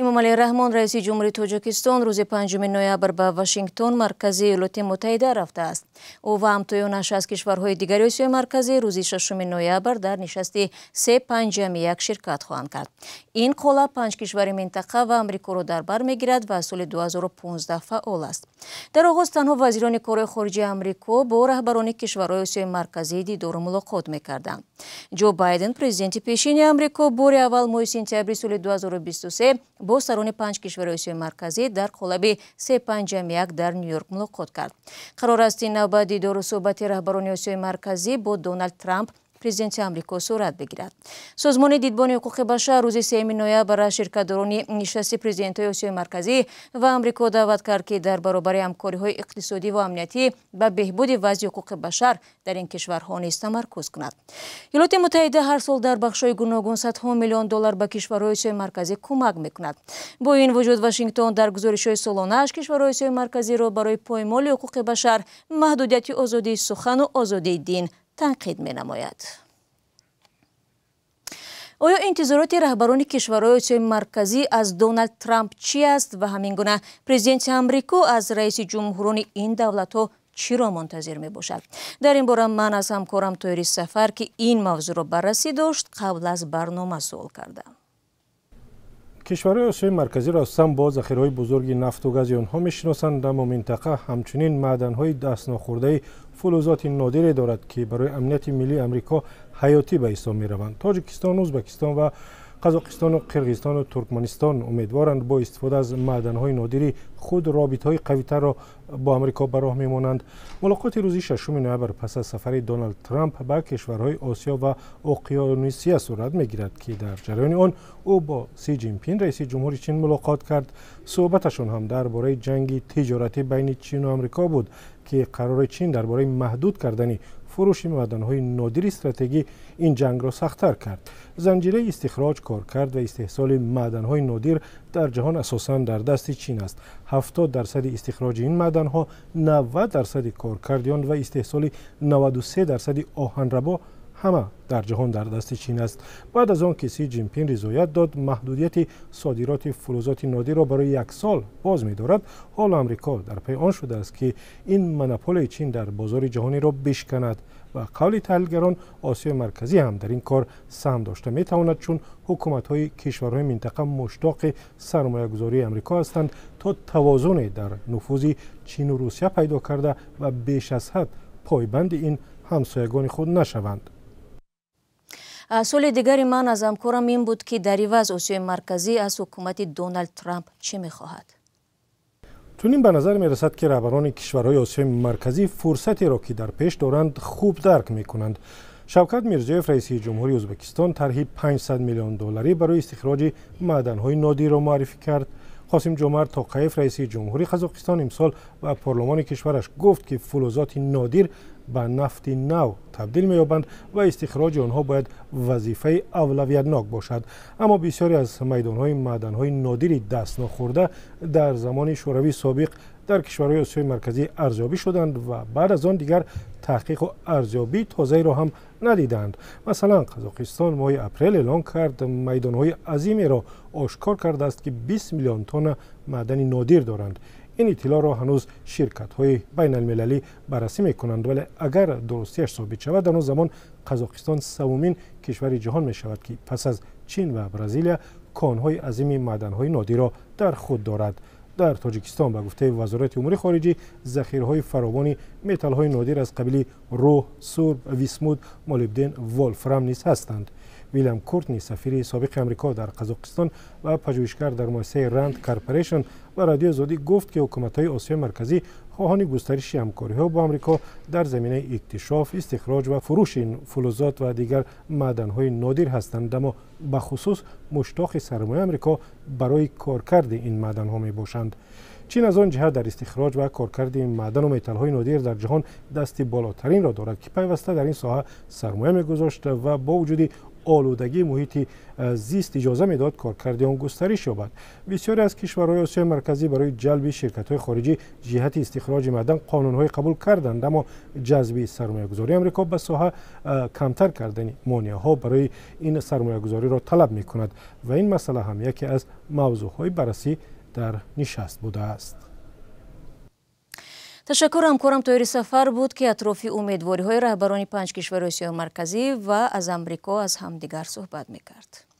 Эмомалӣ Раҳмон, раиси ҷумҳури Тоҷикистон, рӯзи 5 ноябр ба Вашингтон, маркази Иёлоти Муттаҳида, рафтааст. Ӯ ва ҳамтоёнаш аз кишварҳои дигари Осиёи Марказӣ рӯзи 6 ноябр дар нишасти 3+1 ширкат хоҳанд кард. Ин қолаб панҷ кишвари минтақа ва Амрикоро дар бар мегирад ва аз соли 2015 фаъол аст. Дар оғоз танҳо вазирони корҳои хориҷии Амрико бо раҳбарони кишварҳои Осиёи Марказӣ дидору мулоқот мекарданд. Ҷо Байден, президенти пешини Амрико, бори аввал моҳи сентябри соли 2023 бо сарони панҷ кишвари Осиёи Марказӣ дар қолаби 3+1 дар Ню-Йорк мулоқот кард. Қарор аст, ин навбат дидору суҳбати раҳбарони Осиёи Марказӣ бо Доналд Трамп, президенти Амрико, сурат бигирад. Созмони Дидбони ҳуқуқи башар рӯзи 3 ноябр аз ширкатдорони нишасти президентҳои Осиёи Марказӣ ва Амрико даъват кард, ки дар баробари ҳамкориҳои иқтисодӣ ва амниятӣ ба беҳбуди вазъи ҳуқуқи башар дар ин кишварҳо низ тамаркуз кунад. Иёлоти Муттаҳида ҳар сол дар бахшҳои гуногун садҳо миллион доллар ба кишварҳои Осиёи Марказӣ кӯмак мекунад. Бо ин вуҷуд, Вашингтон дар гузоришҳои солонааш кишварҳои Осиёи Марказиро барои поймоли ҳуқуқи башар, маҳдудияти озодии сухану озодии дин танқид менамояд. Оё интизороти раҳбарони кишварҳои Осиёи Марказӣ аз Доналд Трамп чӣ аст ва ҳамин гуна президенти Амрико аз раиси ҷумҳурони ин давлатҳо чиро мунтазир мебошад? Дар ин бора ман аз ҳамкорам Тоҳири Сафар, ки ин мавзӯъро баррасӣ дошт, қабл аз барнома суол кардам. Кишварҳои Осиёи Марказиро асосан бо захираҳои бузурги нафту гази онҳо мешиносанд, аммо минтақа ҳамчунин маъданҳои дастнохӯрдаи фулузоти нодире дорад, ки барои амнияти миллии Амрико ҳаётӣ ба ҳисоб мераванд. Тоҷикистон, Ӯзбекистон ва Қазоқистону Қирғизистону Туркманистон умедворанд бо истифода аз маъданҳои нодири худ робитаҳои қавитарро бо Амрико ба роҳ мемонанд. Мулоқоти рӯзи 6 ноябр пас аз сафари Доналд Трамп ба кишварҳои Осиё ва Уқёнусия сурат мегирад, ки дар ҷараёни он ӯ бо Си Ҷинпин, раиси ҷумҳури Чин, мулоқот кард. Суҳбаташон ҳам дар бораи ҷанги тиҷоратӣ байни Чину Амрико буд, ки қарори Чин дар бораи маҳдуд кардани фурӯши маъданҳои нодири стратегӣ ин ҷангро сахттар кард. Занҷираи истихроҷ, коркард ва истеҳсоли маъданҳои нодир дар ҷаҳон асосан дар дасти Чин аст. 70 дарсади истихроҷи ин маъданҳо, 90 дарсади коркарди он ва истеҳсоли 93 дарсади оҳанрабо ҳама дар ҷаҳон дар дасти Чин аст. Баъд аз он ки Си Ҷинпин ризоят дод маҳдудияти содироти фулузоти нодирро барои як сол боз медорад, ҳоло Амрико дар пайи он шудааст, ки ин монополияи Чин дар бозори ҷаҳониро бишканад. Ба қавли таҳлилгарон, Осиёи Марказӣ ҳам дар ин кор саҳм дошта метавонад, чун ҳукуматҳои кишварҳои минтақа муштоқи сармоягузории Амрико ҳастанд, то тавозуне дар нуфузи Чину Русия пайдо карда ва беш аз ҳад пойбанди ин ҳамсоягони худ нашаванд. Суоли дигари ман аз ҳамкорам ин буд, ки дар иваз Осиёи Марказӣ аз ҳукумати Доналд Трамп чӣ мехоҳад? Чунин ба назар мерасад, ки раҳбарони кишварҳои Осиёи Марказӣ фурсатеро, ки дар пеш доранд, хуб дарк мекунанд. Шавкат Мирзиёев, раиси ҷумҳури Ӯзбекистон, тарҳи 500 миллион долларӣ барои истихроҷи маъданҳои нодирро муаррифӣ кард. Қосим Ҷомарт Тоқаев, раиси ҷумҳури Қазоқистон, имсол ба парлумони кишвараш гуфт, ки фулузоти нодир ба нафти нав табдил меёбанд ва истихроҷи онҳо бояд вазифаи авлавиятнок бошад. Аммо бисёре аз майдонҳои маъданҳои нодири дастнохӯрда дар замони Шӯравии собиқ дар кишварҳои Осиёи Марказӣ арзёбӣ шуданд ва баъд аз он дигар таҳқиқу арзёбии тозаеро ҳам надиданд. Масалан, Қазоқистон моҳи апрел эълон кард, майдонҳои азимеро ошкор кардааст, ки 20 миллион тонна маъдани нодир доранд. Ин иттилоъро ҳанӯз ширкатҳои байналмилалӣ баррасӣ мекунанд, вале агар дурустиаш собит шавад, дар он замон Қазоқистон севумин кишвари ҷаҳон мешавад, ки пас аз Чин ва Бразилия конҳои азими маъданҳои нодирро дар худ дорад. Дар Тоҷикистон, ба гуфтаи Вазорати умури хориҷӣ, захираҳои фаровони металлҳои нодир аз қабили рӯҳ, сурб, висмут, молибден, волфрам низ ҳастанд. Вилям Куртни, сафири собиқи Амрико дар Қазоқистон ва пажӯҳишгар дар муассисаи Ранд Корпорейшн, ба Радиои Озодӣ гуфт, ки ҳукуматҳои Осиёи Марказӣ хоҳони густариши ҳамкориҳо бо Амрико дар заминаи иктишоф, истихроҷ ва фурӯши фулузот ва дигар маъданҳои нодир ҳастанд, аммо бахусус муштоқи сармояи Амрико барои коркарди ин маъданҳо мебошанд. Чин аз он ҷиҳат дар истихроҷ ва коркарди маъдану металлҳои нодир дар ҷаҳон дасти болотаринро дорад, ки пайваста дар ин соҳа сармоя мегузошт ва бо вуҷуди Олудагии муҳити зист иҷоза медод коркарди он густариш ёбад. Бисёре аз кишварҳои Осиёи Марказӣ барои ҷалби ширкатҳои хориҷӣ ҷиҳати истихроҷи маъдан қонунҳое қабул карданд, аммо ҷазби сармоягузории Амрико ба соҳа камтар кардани монеаҳо барои ин сармоягузориро талаб мекунад ва ин масъала ҳам яке аз мавзӯъҳои баррасӣ дар нишаст будааст. Ташаккур. Ҳамкорам Тоҳири Сафар буд, ки атрофи умедвориҳои раҳбарони панҷ кишвари Осиёи Марказӣ ва аз Амрико аз ҳамдигар суҳбат мекард.